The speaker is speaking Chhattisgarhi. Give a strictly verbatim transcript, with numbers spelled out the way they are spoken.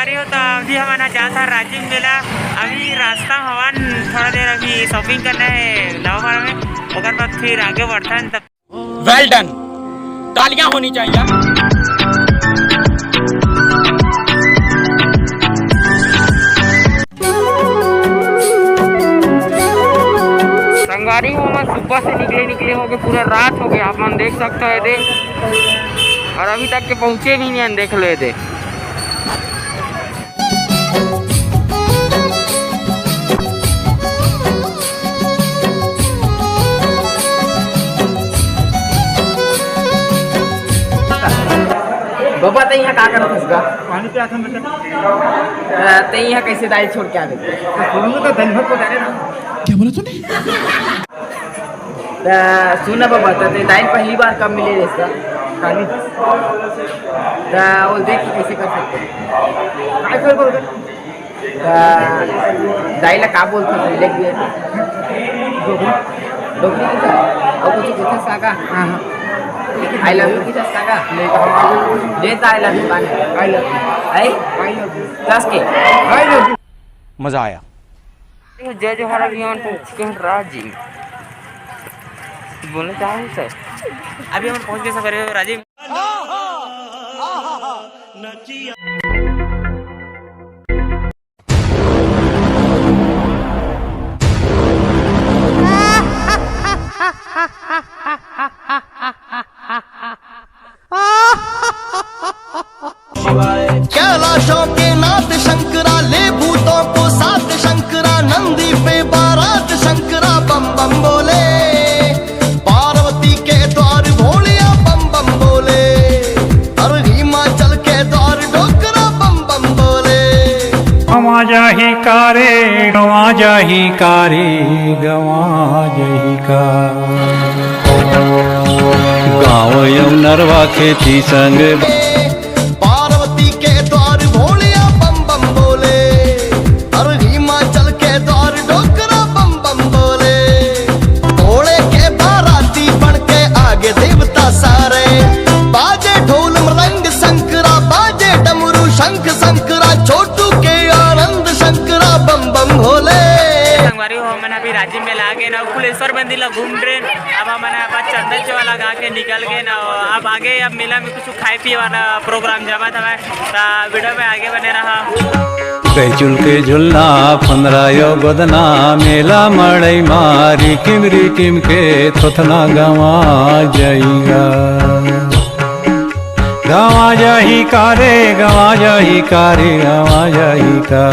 अरे, वो तो अभी हमन ह जात हन राजिम मेला। अभी रास्ता म हवन, थोड़ा देर अभी shopping करना हे लावा पारा में, ओकर बाद फिर आगे बढ़थन। तब well done, तालियां होनी चाहिए। संगवारी हो, हमन सुबह से निकले निकले होगे, पूरा रात होगे, आप मन देख सकते हो ये दे, और अभी तक के पहुंचे भी नहीं, देख लो ये दे। बबा, तैं इहाँ का करत हस गा? पानी पियाथन बेटा। अ, तैं इहाँ कैसे दाई छोड़ के आ गई? तो दोनों तो दिन भर को डाले ना। क्या बोला तूने? त सुन ना बबा, त तैं दाई पहली बार कब मिले रहिस गा? काली। त वो देख के कैसे कर सकते हैं? काय कर बोल रहे? त दाई ला का बोलथे पहले के? डोकरी। डोकरी के साथ? अउ कुछ पूछे सागा? हाँ, हाँ। I love you के साथ सागा? नहीं, तो हम आगे बोल रहे हैं। जे त I love you काने? I love you। I? I love you। कस के? I love you। मजा आया। जय जोहार, अभी हमन पहुंच चुके हैं राजिम। बोलना चाहूँ सर, अभी हमन पहुंच गए सर राजिम। कैलाशों के नाथ शंकरा, ले भूतों को साथ शंकरा, नंदी पे बारात शंकरा, बम बम बोले। पार्वती के द्वार भोलिया, बम बम बोले। और हिमाचल के द्वार डोकरा, बम बम बोले। गंवा जाही का रे, गंवा जाही का रे, गंवा जाही का। गाँव अउ नरवा खेती संग। पार्वती के द्वार भोलिया बम बम बोले, और हिमाचल के द्वार डोकरा बम बम बोले। भोले के बाराती बन के आगे देवता सारे, बाजे ढोल मृदंग शंकरा, बाजे डमरू शंख शंकरा, छोटू के आनंद शंकरा बम बम भोले। संगवारी हो, हमन अभी राजिम मेला आ गेन, कुलेश्वर मंदिर ला घूम रेन। अब हमन अपन चंदन चौवा लगा के निकल गेन। अब आगे अब मेला में कुछ खाए पिए वाला program जमत हवय, त video में आगे बने रहा। बहचुल के झुलना, फंदरा यो गोदना, मेला मड़ई मारी किमरी किम के थोथना गंवा जाही का। गंवा जाही का रे, गंवा जाही का रे, गंवा जाही का।